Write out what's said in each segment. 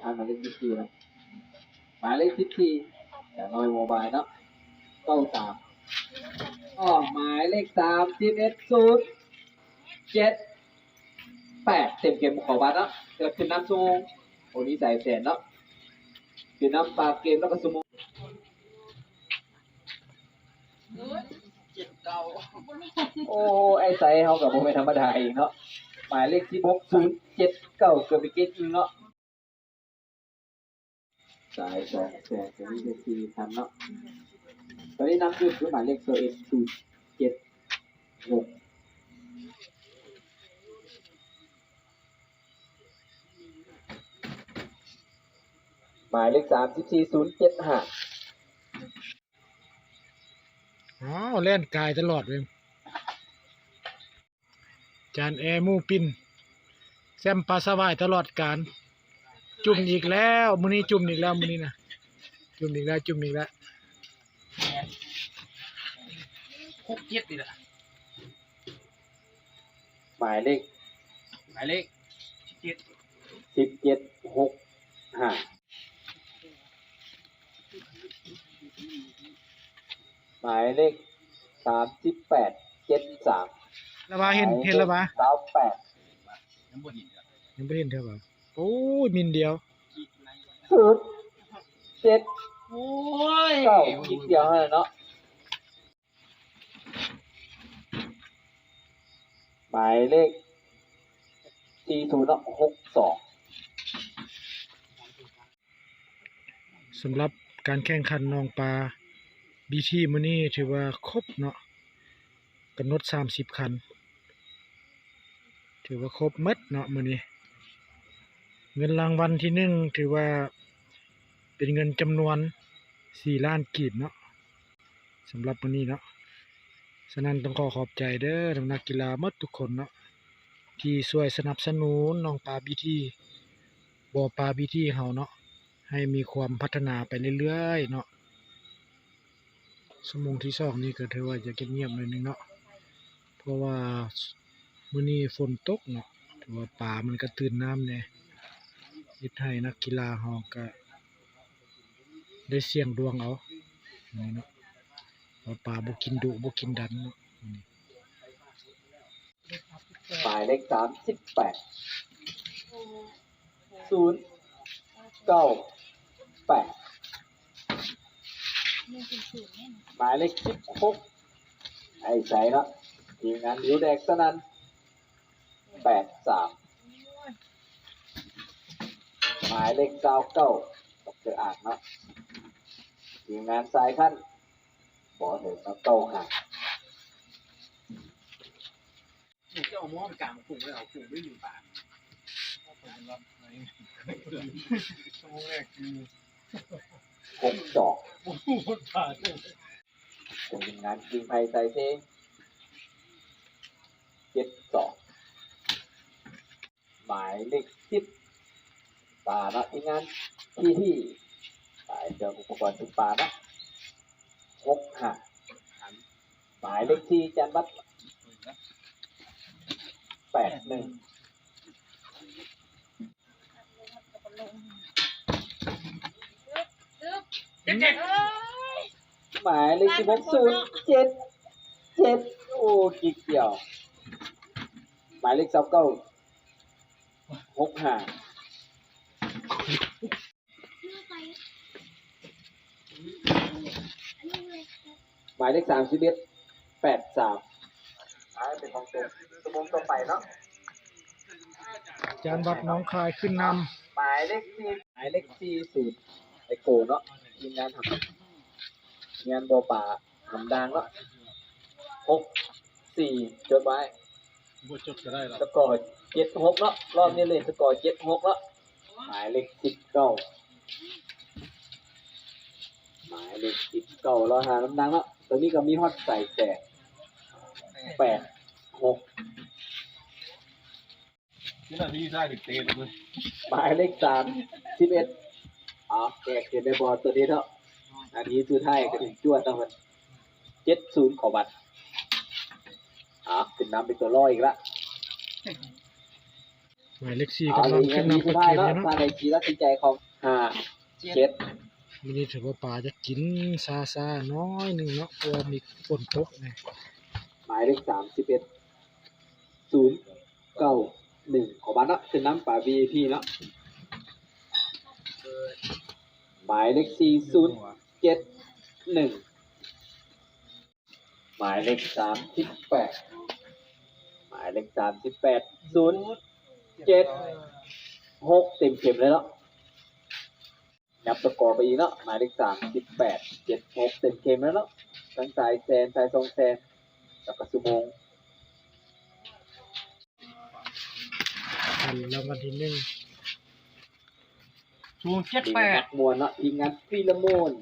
ອ່າ ໝາຍເລກສິບສີ່ເນາະ ໝາຍເລກສິບສີ່ ຈາກນ້ອຍໂມບາຍເນາະ ເກົ້າສາມ ອໍ ໝາຍເລກສາມສິບເອັດ ສູນເຈັດ ແປດ ເຕັມເກມ ຂໍບາດເນາະ ເກີດຂຶ້ນນຳຊຸມໂມງ ໂອນິໄຊແສນເນາະ ຄືນຳປາກເກມ ແລ້ວກໍຊຸມໂມງ ເຈັດເກົ້າ ໂອ້ ໄອ້ໄຊເຮົາກໍບໍ່ແມ່ນທຳມະດາອີກເນາະ ໝາຍເລກສິບຫົກ ສູນເຈັດເກົ້າ ເກີດໄປເກມໜຶ່ງເນາະ ສາຍສອງແສນ ຕົວນີ້ເປັນສີ່ພັນເນາະ ຕົວນີ້ນຳຢູ່ຄືໝາຍເລກຊາວເອັດ ສູນເຈັດຫົກ ໝາຍເລກສາມສິບສີ່ ສູນເຈັດຫ້າ ອ້າວ ແລ່ນກາຍຕະຫຼອດເລີຍ ຈານແອໝູປິ່ນ ແຊມປາສະຫວາຍຕະຫຼອດການ ຈຸ່ມອີກແລ້ວ ມື້ນີ້ຈຸ່ມອີກແລ້ວ ມື້ນີ້ນະ ຈຸ່ມອີກແລ້ວ ຈຸ່ມອີກແລ້ວ ຫົກເຈັດນີ້ລະ ໝາຍເລກ ໝາຍເລກສິບເຈັດ ສິບເຈັດ ຫົກຫ້າ ໝາຍເລກສາມສິບແປດ ເຈັດສາມ ລະວ່າ ເຫັນ ເຫັນລະວ່າ ຊາວແປດ ຍັງບໍ່ເຫັນເທື່ອ ຍັງບໍ່ເຫັນເທື່ອວ່າ ໂອ້ຍ ມິນດຽວ ສູນເຈັດ ໂອ້ຍ ເກົ້າ ອີກດຽວຫັ້ນແຫຼະເນາະ ໝາຍເລກສີ່ສູນເນາະ ຫົກສອງ ສຳລັບການແຂ່ງຂັນໜອງປາບີທີມື້ນີ້ຖືວ່າຄົບເນາະ ກຳນົດສາມສິບຄັນ ຖືວ່າຄົບໝົດເນາະມື້ນີ້ ເງິນລາງວັນທີໜຶ່ງຖືວ່າເປັນເງິນຈຳນວນສີ່ລ້ານກີບເນາະ ສຳລັບມື້ນີ້ເນາະ ສະນັ້ນຕ້ອງຂໍຂອບໃຈເດີ ທັງນັກກິລາໝົດທຸກຄົນເນາະ ທີ່ຊ່ວຍສະໜັບສະໜູນໜອງປາບີທີ ບໍ່ປາບີທີເຮົາເນາະ ໃຫ້ມີຄວາມພັດທະນາໄປເລື້ອຍໆເນາະ. ຊົ່ວໂມງທີສອງນີ້ກໍຖືວ່າຈະງຽບໆໜ້ອຍໜຶ່ງເນາະ ເພາະວ່າມື້ນີ້ຝົນຕົກເນາະ ຖືວ່າປາມັນກໍຕື່ນນ້ຳແດ່ ເຮັດໃຫ້ນັກກິລາເຮົາກໍ ໄດ້ສ່ຽງດວງເອົາ ນີ້ເນາະ ວ່າປາບໍ່ກິນດຸບໍ່ກິນດັນເນາະ ນີ້ ໝາຍເລກສາມສິບແປດ ສູນເກົ້າແປດ ໝາຍເລກສິບຫົກ ໄອ້ໄຊເນາະ ທີມງານດິວແດກສະໜັ່ນ ແປດສາມ ໝາຍເລກຊາວເກົ້າ ດອກເຕີ ອາດເນາະ ທີມງານສາຍຄັນ ບໍ່ເຖິງເນາະ ເກົ້າຫ້າ ເຈົ້າເອົາໝໍ້ໄປກາງກຸ້ງໄວ້ ເອົາກຸ້ງໄວ້ຢູ່ປາກ ຫົກສອງ ໂອ້ໂຫ ປາກ ທີມງານກິງໄພໄຊເຊ ເຈັດສອງ ໝາຍເລກສິບ ປາເນາະ ທີມງານທີທີ ສາຍເຄື່ອງອຸປະກອນຕິດປາເນາະ ຫົກຫ້າ ໝາຍເລກສີ່ ຈານວັດ ແປດໜຶ່ງ ເຈັດເຈັດ ໝາຍເລກສິບຫົກ ສູນເຈັດເຈັດ ໂອ້ ກິກດຽວ ໝາຍເລກຊາວເກົ້າ ຫົກຫ້າ ໝາຍເລກສາມສິບເອັດ ແປດສາມ ອ່າ ເປັນຂອງຕົວ ຊົ່ວໂມງຕໍ່ໄປເນາະ ຈານວັດໜອງຄາຍຂຶ້ນນຳ ໝາຍເລກສີ່ ໝາຍເລກສີ່ ສູນ ໄອໂກເນາະ ທີມງານທຳ ງານບໍ່ປາ ຫຳດາງເນາະ ຫົກສີ່ ຈົດໄວ້ ບໍ່ຈົດກໍໄດ້ລະ ສະກໍເຈັດຫົກເນາະ ລອບນີ້ເລີຍ ສະກໍເຈັດຫົກເນາະ ໝາຍເລກສິບເກົ້າ ໝາຍເລກສິບເກົ້າ ລໍຖ້ານຳດັງເນາະ ໂຕນີ້ກໍມີຮອດສາຍແສງ ແປດຫົກ ວິນາທີສຸດທ້າຍເຕະເລີຍ ໝາຍເລກສາມສິບເອັດ ເອົາ ແກ້ເກມໄດ້ບໍ່ຕົວນີ້ເນາະ ນາທີສຸດທ້າຍກໍຖືກຈວດເນາະ ເຈັດສູນ ຂໍບັດ ເອົາ ຂຶ້ນນຳເປັນຕົວລໍອີກລະ ໝາຍເລກສີ່ ເອົາ ກຳລັງຂຶ້ນນຳເປີດເກມຢູ່ເນາະ ຖ້າໄດ້ທີ່ຕັດສິນໃຈຂອງ ຫ້າເຈັດ ມື້ນີ້ຖືວ່າປາຈະກິນຊ້າໆໜ້ອຍໜຶ່ງເນາະ ເພາະວ່າມີຝົນຕົກ ໝາຍເລກສາມສິບເອັດ ສູນເກົ້າໜຶ່ງ ຂໍບັດເນາະ ຂຶ້ນນຳປາ ວີໄອພີ ເນາະ ໝາຍເລກສີ່ ສູນເຈັດໜຶ່ງ ໝາຍເລກສາມສິບແປດ ໝາຍເລກສາມສິບແປດ ສູນເຈັດຫົກ ເຕັມເຂັມເລີຍເນາະ ຫຍັບສະກໍໄປອີກເນາະ ໝາຍເລກສາມສິບແປດ ເຈັດຫົກ ເຕັມເຂັມແລ້ວເນາະ ທັງສາຍແສນ ສາຍສອງແສນ ແລ້ວກໍຊົ່ວໂມງ ຄັນລາງວັນທີໜຶ່ງ ສູນເຈັດແປດ ມັກມ່ວນເນາະ ທີມງານຟີລະໂມນ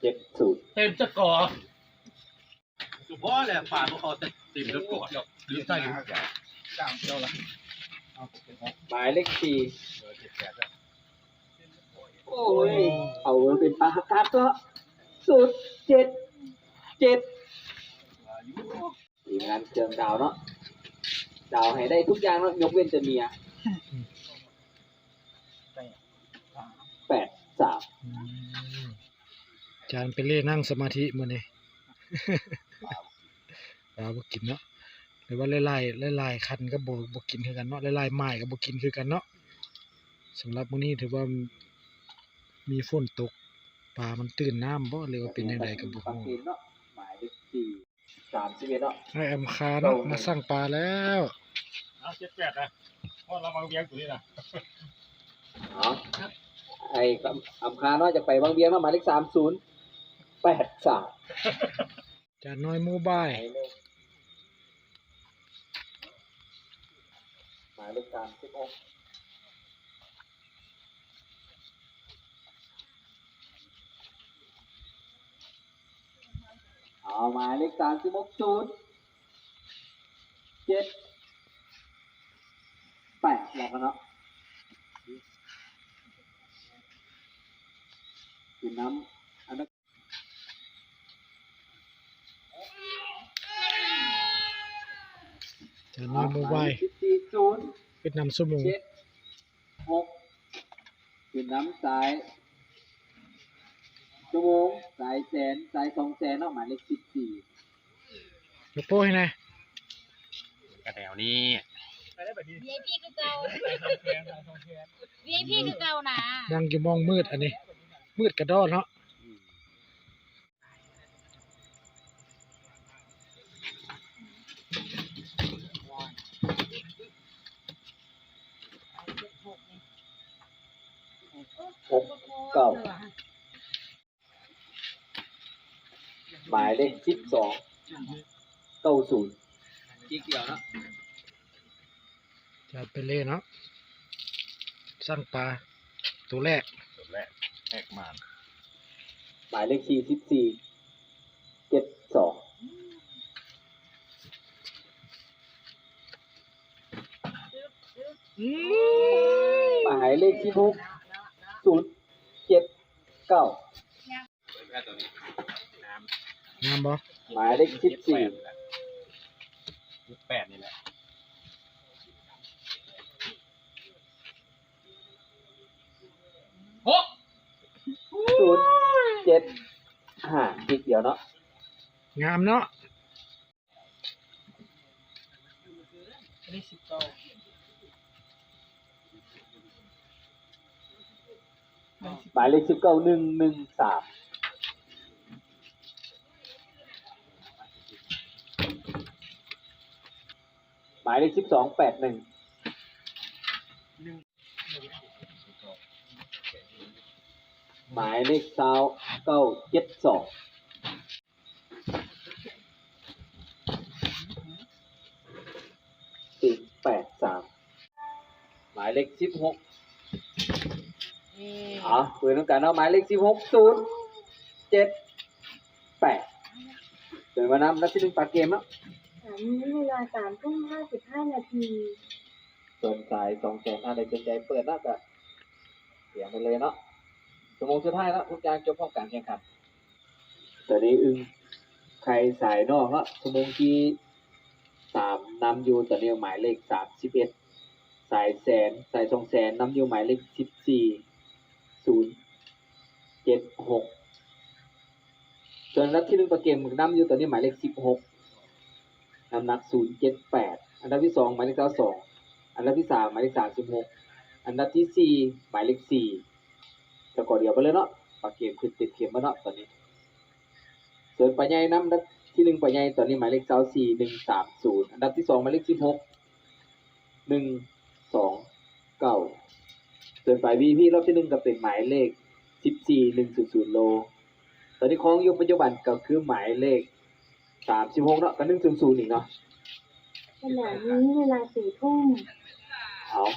ເຈັດສູນ ເຕັມສະກໍ ສະເພາະແຫຼະ ປາບໍ່ເຂົ້າເຕັມເລີຍ ເກືອບລືມໃສ່ຢູ່ ສາມເຈົ້າລະ ໝາຍເລກສີ່ ໂອ້ຍ ເອົາເປັນປາຫາກາດເນາະ ສູນເຈັດເຈັດ ທີມງານເຄື່ອງດາວເນາະ ດາວໃຫ້ໄດ້ທຸກຢ່າງເນາະ ຍົກເວັ້ນແຕ່ເມຍ ແປດສາມ ອືມ ຈານເປເລນັ່ງສະມາທິມື້ນີ້ ປາບໍ່ກິນເນາະ ຫຼືວ່າຫຼາຍໆ ຫຼາຍໆຄັນກໍບໍ່ ບໍ່ກິນຄືກັນເນາະ ຫຼາຍໆໝາຍກໍບໍ່ກິນຄືກັນເນາະ ສຳລັບມື້ນີ້ຖືວ່າມີຝົນຕົກ ປາມັນຕື່ນນ້ຳບໍ່ ຫຼືວ່າເປັນຈັ່ງໃດກໍບໍ່ຮູ້ ໝາຍເລກສີ່ ສາມສິບເອັດເນາະ ອ້າຍອຳຄາເນາະ ເກົ້າ ມາສັ່ງປາແລ້ວ ເອົາ ເຈັດແປດນະ ຮອດລະວັງວຽງຕົວນີ້ນະ ເອົາ ອ້າຍອຳຄາເນາະ ຈະໄປວັງວຽງເນາະ ໝາຍເລກສາມສູນແປດສາມ ຈານນ້ອຍໂມບາຍ ໝາຍເລກສາມສິບຫົກ ເອົາ ໝາຍເລກສາມສິບຫົກ ສູນເຈັດແປດ ແລ້ວກັນເນາະ ຂຶ້ນນຳ ອັນ ຈານນ້ອຍໂມບາຍ ສິບສີ່ ສູນ ເວັດນາມຊົ່ວໂມງ ເຈັດ ຫົກ ຂຶ້ນນຳສາຍຊົ່ວໂມງ ສາຍແສນ ສາຍສອງແສນເນາະ ໝາຍເລກສິບສີ່ ຍົກໂປ້ໃຫ້ແດ່ ກະແຖວນີ້ ວີໄອພີຄືເກົ່າ ວີໄອພີຄືເກົ່ານະ ນັ່ງຢູ່ໝ່ອງມືດ ອັນນີ້ມືດກະດໍ້ເນາະ ຫົກເກົ້າ ໝາຍເລກສິບສອງ ເກົ້າສູນ ຈີກຽວເນາະ ຈານເປເລເນາະ ສັ່ງປາໂຕແລກ ໂຕແລກ ແຮກມານ ໝາຍເລກສີ່ສິບສີ່ ເຈັດສອງ ອືມ ໝາຍເລກສິບຫົກ ສູນເຈັດເກົ້າ ງາມບໍ່? ໝາຍເລກສິບສີ່ ແປດນີ້ແຫຼະ ຫົກ ສູນເຈັດຫ້າ ຕິກດຽວເນາະ ງາມເນາະ. ໝາຍເລກສິບເກົ້າ ໜຶ່ງໜຶ່ງສາມ ໝາຍເລກສິບສອງ ແປດໜຶ່ງ ໝາຍເລກຊາວເກົ້າ ເຈັດສອງ ສີ່ ແປດສາມ ໝາຍເລກສິບຫົກ ເອີ ເອົາ ເປີດນຳກັນເນາະ ໝາຍເລກສິບຫົກ ສູນເຈັດແປດ ເປີດມານຳ ນັດທີໜຶ່ງປະເກມເນາະ ຕອນນີ້ເວລາສາມທຸ່ມຫ້າສິບຫ້ານາທີ ສ່ວນສາຍສອງແສນ ທ່ານໃດສົນໃຈເປີດເນາະ ກະຕຽມໄປເລີຍເນາະ ຊົ່ວໂມງສຸດທ້າຍເນາະ ທຸກຢ່າງຈົບພ້ອມການແຂ່ງຂັນ. ຕອນນີ້ອຶ່ງໄຂ່ສາຍນອກເນາະ ຊົ່ວໂມງທີສາມນຳຢູ່ ຕອນນີ້ໝາຍເລກສາມສິບເອັດ ສາຍແສນ ສາຍສອງແສນນຳຢູ່ໝາຍເລກສິບສີ່ ສູນເຈັດຫົກ ສ່ວນອັນດັບທີໜຶ່ງປະເກມນຳຢູ່ຕອນນີ້ໝາຍເລກສິບຫົກ ນ້ຳໜັກສູນເຈັດແປດ ອັນດັບທີສອງໝາຍເລກຊາວສອງ ອັນດັບທີສາມໝາຍເລກສາມສິບຫົກ ອັນດັບທີສີ່ໝາຍເລກສີ່ ສະກໍດຽວໄປເລີຍເນາະ ປະເກມຂຶ້ນເຕັມເຂັມແລ້ວເນາະຕອນນີ້ ສ່ວນປາໃຫຍ່ນຳ ອັນດັບທີໜຶ່ງປາໃຫຍ່ຕອນນີ້ໝາຍເລກຊາວສີ່ ໜຶ່ງສາມສູນ ອັນດັບທີສອງໝາຍເລກສິບຫົກ ໜຶ່ງສອງເກົ້າ ສ່ວນປາຍ ວີໄອພີ ລອບທີໜຶ່ງກໍເປັນໝາຍເລກສິບສີ່ ໜຶ່ງສູນສູນໂລ ຕອນນີ້ຄອງຢູ່ປັດຈຸບັນກໍຄືໝາຍເລກສາມສິບຫົກເນາະ ກໍໜຶ່ງສູນສູນອີກເນາະ ຂະນະນີ້ເວລາສີ່ທຸ່ມ ເອົາ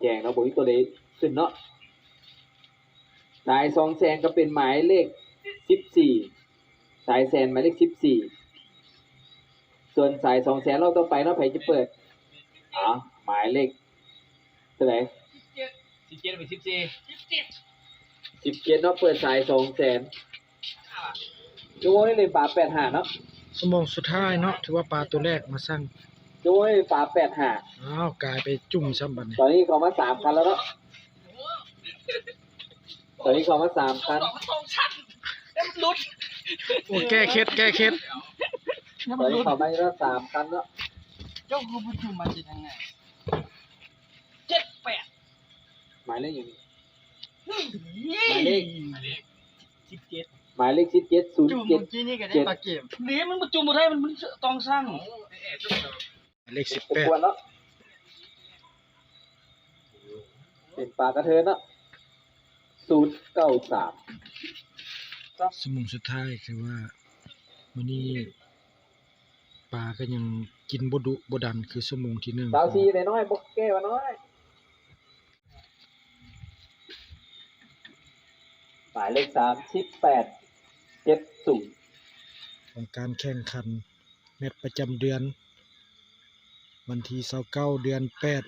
ແຈ້ງເນາະ ບໍ່ມີຕົວໃດຂຶ້ນເນາະ ສາຍສອງແສນກໍເປັນໝາຍເລກສິບສີ່ ສາຍແສນໝາຍເລກສິບສີ່ ສ່ວນສາຍສອງແສນລອບຕໍ່ໄປເນາະ ໃຜຈະເປີດ ເອົາ ໝາຍເລກເທົ່າໃດ? ສິບເຈັດ ເປັນສິບສີ່ ສິບເຈັດເນາະ ເປີດສາຍສອງແສນ ຊົ່ວໂມງນີ້ເຫຼັ້ນປາແປດຫ້າເນາະ ຊົ່ວໂມງສຸດທ້າຍເນາະ ຖືວ່າປາຕົວແລກມາຊັ່ງ ຊົ່ວໂມງນີ້ເຫຼັ້ນປາແປດຫ້າ ອ້າວ ກາຍໄປຈຸ່ມຊ້ຳບັດນີ້ ຕອນນີ້ເຂົ້າມາສາມຄັນແລ້ວເນາະ ຕອນນີ້ເຂົ້າມາສາມຄັນ ໂອ້ ແກ້ເຂັດ ແກ້ເຂັດ ຕອນນີ້ເຂົ້າມາແລ້ວສາມຄັນເນາະ ເຈົ້າຄືບໍ່ຈຸ່ມມາຊິທາງໃນ ເຈັດແປດ ໝາຍເລກຫຍັງນີ້? ໝາຍເລກ ໝາຍເລກສິບເຈັດ ໝາຍເລກສິບເຈັດ ສູນເຈັດ ຈຸ່ມມື້ກີ້ນີ້ກໍໄດ້ປາເກມ ນີ້ມັນບໍ່ຈຸ່ມບໍ່ໄດ້ ມັນ ມັນຕ້ອງສ້າງ ໝາຍເລກສິບແປດ ເນາະ ເປັນປາກະເທີນເນາະ ສູນເກົ້າສາມ ຊົ່ວໂມງສຸດທ້າຍ ຖືວ່າມື້ນີ້ປາກໍຍັງກິນບໍ່ດຸບໍ່ດັນຄືຊົ່ວໂມງທີໜຶ່ງ ຊາວສີ່ ນ້ອຍໆ ບໍ່ແກ້ວ່ານ້ອຍ ໝາຍເລກສາມສິບແປດ ເຈັດສູນ ຂອງການແຂ່ງຂັນແມັດປະຈຳເດືອນ ວັນທີຊາວເກົ້າ ເດືອນແປດ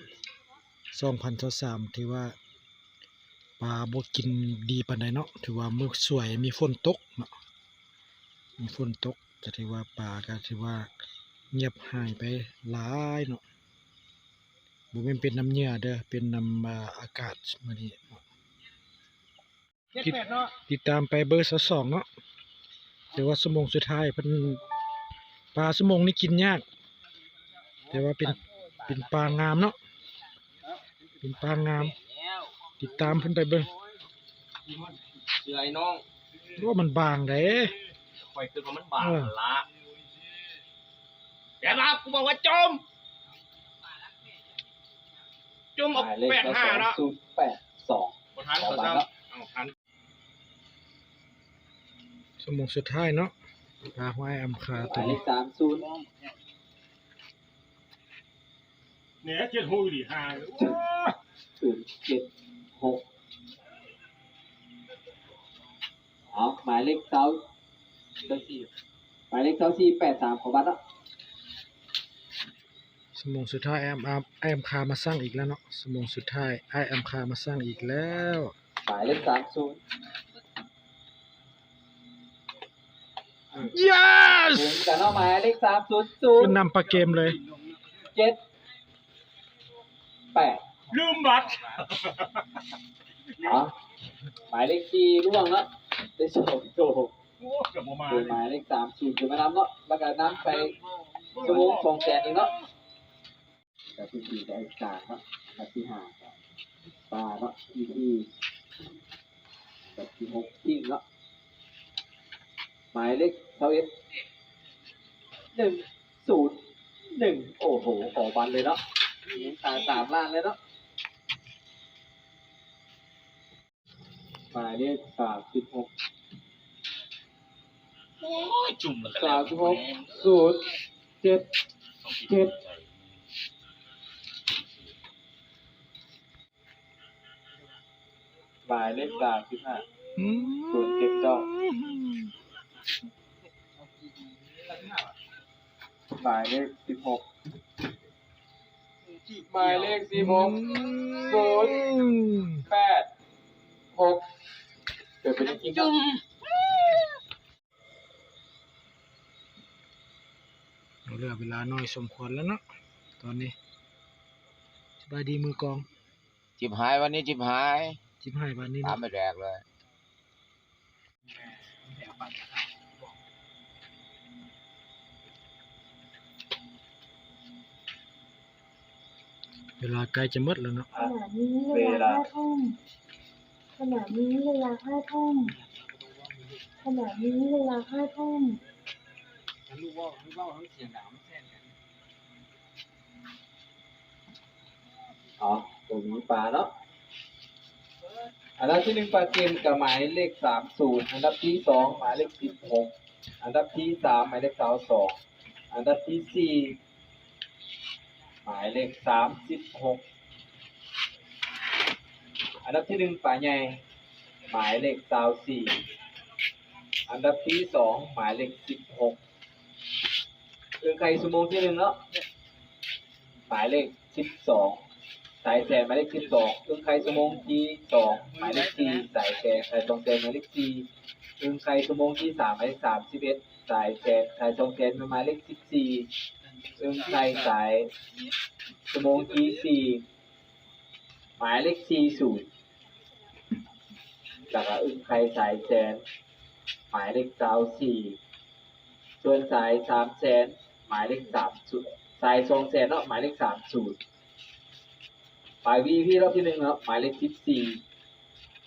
ສອງພັນຊາວສາມ ຖືວ່າປາບໍ່ກິນດີປານໃດເນາະ ຖືວ່າມື້ສວຍມີຝົນຕົກເນາະ ມີຝົນຕົກ ກໍຖືວ່າປາກໍຖືວ່າງຽບຫາຍໄປຫຼາຍເນາະ ບໍ່ແມ່ນເປັນນຳເຫຍື່ອເດີ ເປັນນຳ ອາ ອາກາດມື້ນີ້ເນາະ. ຕິດ ຕິດຕາມໄປເບີຊາວສອງເນາະ ແຕ່ວ່າຊົ່ວໂມງສຸດທ້າຍເພິ່ນ ປາຊົ່ວໂມງນີ້ກິນຍາກ ແຕ່ວ່າເປັນ ເປັນປາງາມເນາະ ເປັນປາງາມ ຕິດຕາມເພິ່ນໄປເບິ່ງ ເສືອໄອ້ນ້ອງ ໂອ້ ມັນບາງເດ້ ຂ້ອຍຄິດວ່າມັນບາງ ເອີ ລະ ແບບວ່າກູບອກວ່າຈົ່ມ ຈົ່ມເອົາແປດຫ້າເນາະ ແປດສອງ ບໍ່ທັນ ເອົາທັນ ຊົ່ວໂມງສຸດທ້າຍເນາະ ພາຫ້ວຍອຳຄາຕົວນີ້ ສາມສູນ ແໜ່ ເຈັດຫົກອີ່ຫຼີ ຫ້າ ສູນເຈັດຫົກ ເອົາ ໝາຍເລກຊາວສີ່ ໝາຍເລກຊາວສີ່ ແປດສາມ ຂໍບັດເນາະ ຊົ່ວໂມງສຸດທ້າຍ ອ້າຍອຳ ອ້າຍອຳຄາມາຊັ່ງອີກແລ້ວເນາະ ຊົ່ວໂມງສຸດທ້າຍ ອ້າຍອຳຄາມາຊັ່ງອີກແລ້ວ ໝາຍເລກສາມສູນ. Yes! ເຫັນກັນເນາະ ໝາຍເລກສາມສູນສູນ ຂຶ້ນນຳປະເກມເລີຍ ເຈັດ ແປດ ລືມບັດ ເອົາ ໝາຍເລກສີ່ລ່ວງເນາະ ໄດ້ສອງໂຕ ໂອ້ ເກືອບບໍ່ມາ ເປັນໝາຍເລກສາມສູນຂຶ້ນມານຳເນາະ ແລ້ວກໍນຳໄປຊົ່ວໂມງສອງແສນອີກເນາະ. ກັບທີສີ່ກໍໄອ້ກາງເນາະ ກັບທີຫ້າກໍປາເນາະ ອີພີ ກັບທີຫົກພິງເນາະ ໝາຍເລກຊາວເອັດ ໜຶ່ງສູນໜຶ່ງ ໂອ້ໂຫ ຂໍບັນເລີຍເນາະ ຕາຍສາມລ້ານເລີຍເນາະ. ໝາຍເລກສາມສິບຫົກ ໂອ້ຍ ຈຸ່ມແລ້ວກໍ ສາມສິບຫົກ ສູນເຈັດເຈັດ ໝາຍເລກສາມສິບຫ້າ ອືມ ສູນເຈັດເກົ້າ ໝາຍເລກສິບຫົກ ໝາຍເລກສິບຫົກ ອືມ ສູນແປດຫົກ ເກີດເປັນຈິງເນາະ ເຫຼືອເວລາໜ້ອຍສົມຄວນແລ້ວເນາະ ຕອນນີ້. ສະບາຍດີມືກອງ. ຈິບຫາຍວັນນີ້ ຈິບຫາຍ ຈິບຫາຍວັນນີ້ເນາະ ຕາມໄປແດກເລີຍ. ເວລາໃກ້ຈະໝົດແລ້ວເນາະ ຂະນະນີ້ເວລາຫ້າທຸ່ມ ຂະນະນີ້ເວລາຫ້າທຸ່ມ ຂະນະນີ້ເວລາຫ້າທຸ່ມ. ອໍ ໂຕນີ້ປາເນາະ ອັນດັບທີໜຶ່ງປາເກມກະໝາຍເລກສາມສູນ ອັນດັບທີສອງໝາຍເລກສິບຫົກ ອັນດັບທີສາມໝາຍເລກຊາວສອງ ອັນດັບທີສີ່ໝາຍເລກສາມສິບຫົກ ອັນດັບທີໜຶ່ງປາໃຫຍ່ ໝາຍເລກຊາວສີ່ ອັນດັບທີສອງໝາຍເລກສິບຫົກ. ອຶ່ງໄຂ່ຊົ່ວໂມງທີໜຶ່ງເນາະ ໝາຍເລກສິບສອງ ສາຍແສນໝາຍເລກສິບສອງ ອຶ່ງໄຂ່ຊົ່ວໂມງທີສອງໝາຍເລກສີ່ ສາຍແສນ ສາຍສອງແສນໝາຍເລກສີ່ ອຶ່ງໄຂ່ຊົ່ວໂມງທີສາມໝາຍເລກສາມສິບເອັດ ສາຍແສນ ສາຍສອງແສນໝາຍເລກສິບສີ່ ອຶ່ງໄຂ່ສາຍຊົ່ວໂມງທີສີ່ ໝາຍເລກສີ່ສູນ ແລ້ວກໍອຶ່ງໄຂ່ສາຍແສນ ໝາຍເລກຊາວສີ່ ສ່ວນສາຍສາມແສນ ໝາຍເລກສາມສູນ ສາຍສອງແສນເນາະ ໝາຍເລກສາມສູນ. ປາຍວີໄອພີ ລອບທີໜຶ່ງເນາະ ໝາຍເລກສິບສີ່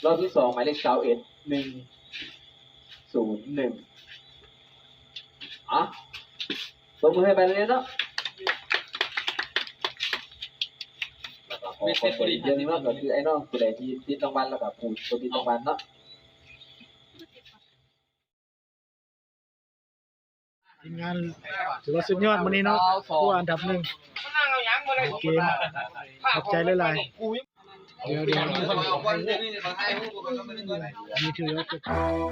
ລອບທີສອງ ໝາຍເລກຊາວເອັດ ໜຶ່ງສູນໜຶ່ງ. ອະ ຕົບມືໃຫ້ໄປເລີຍເນາະ ແລ້ວກໍຂໍຂອບໃຈອີກເທື່ອໜຶ່ງເນາະ ກໍຄືໄອ້ນ້ອງຜູ້ໃດທີ່ຕິດລາງວັນ ແລ້ວກໍຜູ້ບໍ່ຕິດລາງວັນເນາະ. ທີມງານຖືວ່າສຸດຍອດມື້ນີ້ເນາະ ຜູ້ອັນດັບໜຶ່ງໃນເກມ ຂອບໃຈຫຼາຍໆ. ດຽວໆ ນີ້ຖືວ່າຈົບ.